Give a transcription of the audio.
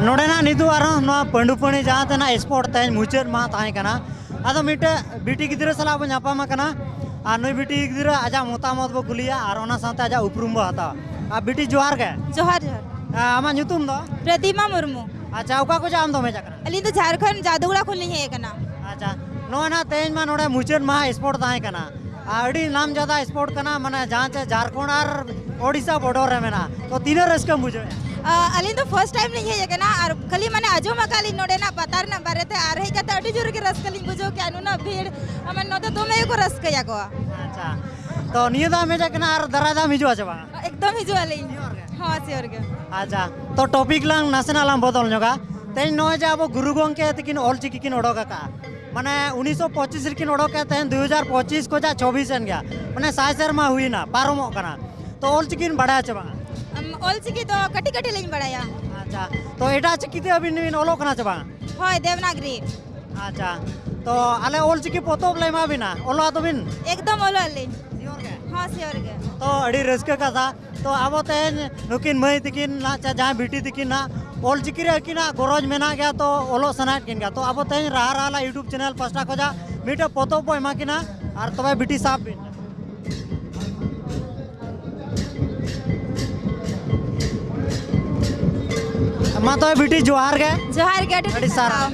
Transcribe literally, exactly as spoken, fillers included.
ᱱᱚᱰᱮᱱᱟᱜ ᱱᱤᱛᱚᱜ ᱟᱨᱦᱚᱸ ᱱᱚᱣᱟ ᱯᱟᱹᱰᱩᱯᱟᱹᱱᱤ ᱡᱟᱦᱟᱸ ᱛᱮᱱᱟᱜ ᱥᱯᱳᱨᱴ ᱛᱮᱦᱮᱧ ᱢᱩᱪᱟᱹᱫ ᱢᱟᱦᱟ ᱛᱟᱦᱮᱸ ᱠᱟᱱᱟ᱾ ᱟᱫᱚ ᱢᱤᱫᱴᱮᱡ ᱵᱤᱴᱤ ᱜᱤᱫᱽᱨᱟᱹ ᱥᱟᱞᱟᱜ ᱵᱚ ᱧᱟᱯᱟᱢ ᱟᱠᱟᱱᱟ ᱟᱨ ᱱᱩᱭ ᱵᱤᱴᱤ ᱜᱤᱫᱽᱨᱟᱹ ᱟᱡᱟᱜ ᱢᱚᱛᱟᱢᱚᱛ ᱵᱚ ᱠᱩᱞᱤᱭᱟ ᱟᱨ ᱚᱱᱟ ᱥᱟᱶᱛᱮ ᱟᱡᱟᱜ ᱩᱯᱨᱩᱢ ᱵᱚ ᱦᱟᱛᱟᱣᱟ᱾ ᱟᱨ ᱵᱤᱴᱤ, ᱡᱚᱦᱟᱨ ᱜᱮ᱾ ᱡᱚᱦᱟᱨ, ᱡᱚᱦᱟᱨ᱾ ᱟᱢᱟᱜ ᱧᱩᱛᱩᱢ ᱫᱚ? ᱯᱨᱚᱛᱤᱢᱟ ᱢᱩᱨᱢᱩ᱾ ᱟᱪᱪᱷᱟ, ᱚᱠᱟ ᱠᱷᱚᱱᱟᱜ ᱟᱢ ᱫᱚᱢ ᱦᱮᱡ ᱟᱠᱟᱱᱟ? ᱟᱹᱞᱤᱧ ᱫᱚ ᱡᱷᱟᱲᱠᱷᱚᱸᱰ ᱡᱟᱫᱩᱜᱚᱲᱟ ᱠᱷᱚᱱ ᱞᱤᱧ ᱦᱮᱡ ᱟᱠᱟᱱᱟ᱾ ᱟᱪᱪᱷᱟ, ᱱᱚᱜᱼᱚᱭ ᱱᱟᱦᱟᱜ ᱛᱮᱦᱮᱧ ᱢᱟ ᱱᱚᱰᱮ ᱢᱩᱪᱟᱹᱫ ᱢᱟᱦᱟ ᱥᱯᱳᱨᱴ ᱛᱟᱦᱮᱸ ᱠᱟᱱᱟ, ᱟᱨ ᱟᱹᱰᱤ ᱱᱟᱢ ᱡᱟᱫᱟ ᱥᱯᱳᱨᱴ ᱠᱟᱱᱟ, ᱢᱟᱱᱮ ᱡᱟᱦᱟᱸ ᱪᱮ ᱡᱷᱟᱲᱠᱷᱚᱸᱰ ᱟᱨ ᱳᱰᱤᱥᱟ ᱵᱚᱰᱚᱨ ᱨᱮ ᱢᱮᱱᱟᱜᱼᱟ, ᱛᱚ ᱛᱤᱱᱟᱹᱜ ᱨᱟᱹᱥᱠᱟᱹᱢ ᱵᱩᱡᱷᱟᱹᱣᱮᱫᱼᱟ? ᱟᱹᱞᱤᱧ ᱫᱚ ᱯᱷᱟᱨᱥᱴ ᱴᱟᱭᱤᱢ ᱞᱤᱧ ᱦᱮᱡ ᱟᱠᱟᱱᱟ, ᱟᱨ ᱠᱷᱟᱹᱞᱤ ᱢᱟᱱᱮ ᱟᱸᱡᱚᱢ ᱟᱠᱟᱫ ᱞᱤᱧ ᱱᱚᱰᱮᱱᱟᱜ ᱯᱟᱛᱟ ᱨᱮᱱᱟᱜ ᱵᱟᱨᱮᱛᱮ, ᱟᱨ ᱦᱮᱡ ᱠᱟᱛᱮ ᱟᱹᱰᱤ ᱡᱳᱨ ᱜᱮ ᱨᱟᱹᱥᱠᱟᱹ ᱞᱤᱧ ᱵᱩᱡᱷᱟᱹᱣ ᱠᱮᱫᱼᱟ᱾ ᱱᱩᱱᱟᱹᱜ ᱵᱷᱤᱲ, ᱢᱟᱱᱮ ᱱᱚᱛᱮ ᱫᱚᱢᱮ ᱜᱮᱠᱚ ᱨᱟᱹᱥᱠᱟᱹᱭᱟᱠᱚ᱾ ᱟᱪᱪᱷᱟ, ᱛᱚ ᱱᱤᱭᱟᱹ ᱫᱷᱟᱣ ᱮᱢ ᱦᱮᱡ ᱟᱠᱟᱱᱟ ᱟᱨ ᱫᱟᱨᱟᱭ ᱫᱷᱟᱣ ᱮᱢ ᱦᱤᱡᱩᱜᱼᱟ ᱥᱮ ᱵᱟᱝ? ᱮᱠᱫᱚᱢ ᱦᱤᱡᱩᱜ ᱟᱹᱞᱤᱧ᱾ ᱦᱚᱸ, ᱥᱤᱭᱳᱨ ᱜᱮ᱾ ᱟᱪᱪᱷᱟ, ᱛᱚ ᱴᱚᱯᱤᱠ ᱞᱟᱝ ᱱᱟᱥᱮᱱᱟᱜ ᱞᱟᱝ ᱵᱚᱫᱚᱞ ᱧᱚᱜᱟ᱾ ᱛᱮᱦᱮᱧ ᱱᱚᱜᱼᱚᱭ ᱡᱮ ᱟᱵᱚ ᱜᱩᱨᱩ ᱜᱚᱢᱠᱮ ᱛᱟᱹᱠᱤᱱ ᱚᱞ ᱪᱤᱠᱤ ᱠᱤᱱ ᱚᱰᱚᱠ ᱟᱠᱟᱫᱼᱟ, ᱢᱟᱱᱮ ᱩᱱᱤᱥᱥᱚ ᱯᱚᱸᱪᱤᱥ ᱨᱮᱠᱤᱱ ᱚᱰᱚᱠ ᱠᱮᱫ, ᱛᱮᱦᱮᱧ ᱫᱩ ᱦᱟᱡᱟᱨ ᱯᱚᱸᱪᱤᱥ ᱠᱷᱚᱱᱟᱜ ᱪᱷᱚᱵᱤᱥ ᱮᱱ ᱜᱮᱭᱟ, ᱢᱟᱱᱮ ᱥᱟᱭ ᱥᱮᱨᱢᱟ ᱦᱩᱭᱱᱟ, ᱯᱟᱨᱚᱢᱚᱜ ᱠᱟᱱᱟ᱾ ᱛᱚ ᱚᱞ ᱪᱤᱠᱤ ᱵᱤᱱ ᱵᱟᱲᱟᱭᱟ ᱪᱮ ᱵᱟᱝ? ᱟᱢ, ᱚᱞ ᱪᱤᱠᱤ ᱫᱚ ᱠᱟᱹᱴᱤᱡ ᱠᱟᱹᱴᱤᱡ ᱞᱤᱧ ᱵᱟᱲᱟᱭᱟ᱾ ᱟᱪᱪᱷᱟ, ᱛᱚ ᱮᱴᱟᱜ ᱪᱤᱠᱤ ᱛᱮ ᱟᱹᱵᱤᱱ ᱵᱤᱱ ᱚᱞᱚᱜ ᱠᱟᱱᱟ ᱪᱮ ᱵᱟᱝ? ᱦᱳᱭ, ᱫᱮᱵᱽᱱᱟᱜᱽᱨᱤ᱾ ᱟᱪᱪᱷᱟ, ᱛᱚ ᱟᱞᱮ ᱚᱞ ᱪᱤᱠᱤ ᱯᱚᱛᱚᱵ ᱞᱮ ᱮᱢᱟ ᱵᱤᱱᱟ, ᱚᱞᱚᱜ ᱟᱛᱚ ᱵᱤᱱ? ᱮᱠᱫᱚᱢ ᱚᱞᱚᱜ ᱟᱹᱞᱤᱧ᱾ ᱥᱤᱭᱳᱨ ᱜᱮ? ᱦᱚᱸ, ᱥᱤᱭᱳᱨ ᱜᱮ᱾ ᱛᱚ ᱟᱹᱰᱤ ᱨᱟᱹᱥᱠᱟᱹ ᱠᱟᱛᱷᱟ᱾ ᱛᱚ ᱟᱵᱚ ᱛᱮᱦᱮᱧ ᱱᱩᱠᱤᱱ ᱢᱟᱹᱭ ᱛᱟᱹᱠᱤᱱ ᱱᱟᱜ ᱪᱮ ᱡᱟᱦᱟᱸᱭ ᱵᱤᱴᱤ ᱛᱟᱹᱠᱤᱱ ᱱᱟᱜ ᱚᱞ ᱪᱤᱠᱤ ᱨᱮ ᱟᱹᱠᱤᱱᱟᱜ ᱜᱚᱨᱚᱡᱽ ᱢᱮᱱᱟᱜ ᱜᱮᱭᱟ, ᱛᱚ ᱚᱞᱚᱜ ᱥᱟᱱᱟᱭᱮᱫ ᱠᱤᱱ ᱜᱮᱭᱟ, ᱛᱚ ᱟᱵᱚ ᱛᱮᱦᱮᱧ ᱨᱟᱦᱟ ᱨᱟᱦᱟ ᱞᱟ YouTube ᱪᱮᱱᱮᱞ ᱯᱟᱥᱴᱟ ᱠᱷᱚᱱᱟᱜ ᱢᱤᱫᱴᱮᱡ ᱯᱚᱛᱚᱵ ᱵᱚ ᱮᱢᱟ ᱠᱤᱱᱟ᱾ ᱟᱨ ᱛᱚᱵᱮ ᱵᱤᱴᱤ ᱥᱟᱵ ᱵᱤᱱ᱾ ᱢᱟ ᱛᱚᱵᱮ ᱵᱤᱴᱤ ᱡᱚᱦᱟᱨ ᱜᱮ᱾ ᱡᱚᱦᱟᱨ ᱜᱮ, ᱟᱹᱰᱤ ᱟᱹᱰᱤ ᱥᱟᱨᱦᱟᱣ᱾ ᱥᱟᱨᱦᱟᱣ᱾